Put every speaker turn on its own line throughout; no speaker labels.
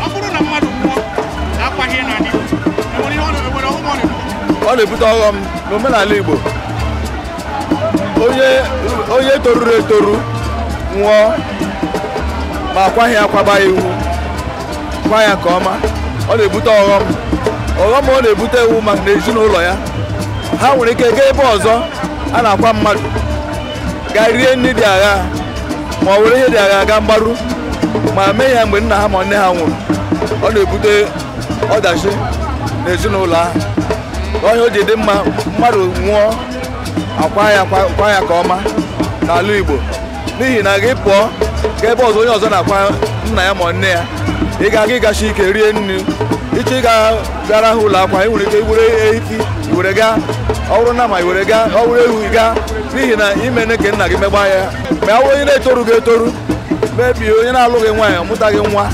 Ọ bụrụ na mmadụ nwụọ akwaghị n'ala Igbo, enwere ihe ọ enwere ọghọm ọ na-ebute?
Ọ na-ebute ọghọm n'omenala Igbo. Onye onye toruru etoru nwụọ ma akwaghị akwaba ya ihu, kwa ya nke ọma, ọ na-ebute ọghọm. Ọghọm ọ na-ebute ewu maka na ezinụlọ ya, ha nwere ike gaa ebe ọzọ a na-akwa mmadụ, gaa rie nri dị agha, ma ọ were ihe dị agha gaa mgbaru, ma mee ya mgbe nna ha ma nne ha nwụrụ. Ọ na-ebute ọdachi n'ezinụlọ ahụ. Ọhịa o ji dị mma mmadụ nwụọ akwa ya kwa ya ka ọma n'ala Igbo, n'ihi na gị pụọ ga ebe ọzọ onye ọzọ na-akwa nna ya ma nne ya, ị ga-aga ịgachi ike rie nri, ịchọ ịga gara ha ụlọ akwa, ị nwere ike iwere efi iwere gaa, ọ bụrụ na ma iwere gaa, ọ bụrụ ewu ị gaa, n'ihi na ime ne ka nna gị megba ya. Ma ọ bụrụ onye na-etorughị etoru, mebie onye na-alụghị nwaanyị, ọmụtaghị nwa,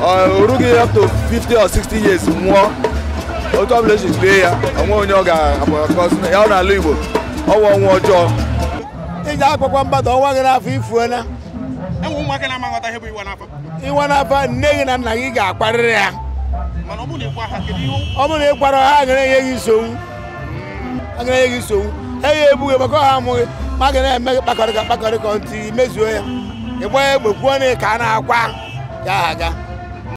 ọ rughị up to 50 or 60 years nwụọ, otu ọbụla esi lie ya, onwe onye ọ ga-akọzi ya n'ala Igbo, ọwụ ọnwụ ọjọọ.
Iji akwakwa mmadụ ọnwa gị n'afọ ifuona.
Enwe ụmụaka na-amaghọta ihe bụ iwa n'afọ.
Iwa n'afọ, nne gị na nna gị ga-akwarịrị ya.
Mana ọ bụrụ na ịkwa ha, kedu ihe?
Ọ bụrụ na ị kwara ha, gara enye gị nsogbu, ha gara enye gị nsogbu. Ha ya egbughị maka ọha amụghị, ma ga na-eme gị kpakọrịka kpakọrịka ntị mezuo ya, ịgba egbe kwuo na ka a na-akwa ya ha ga.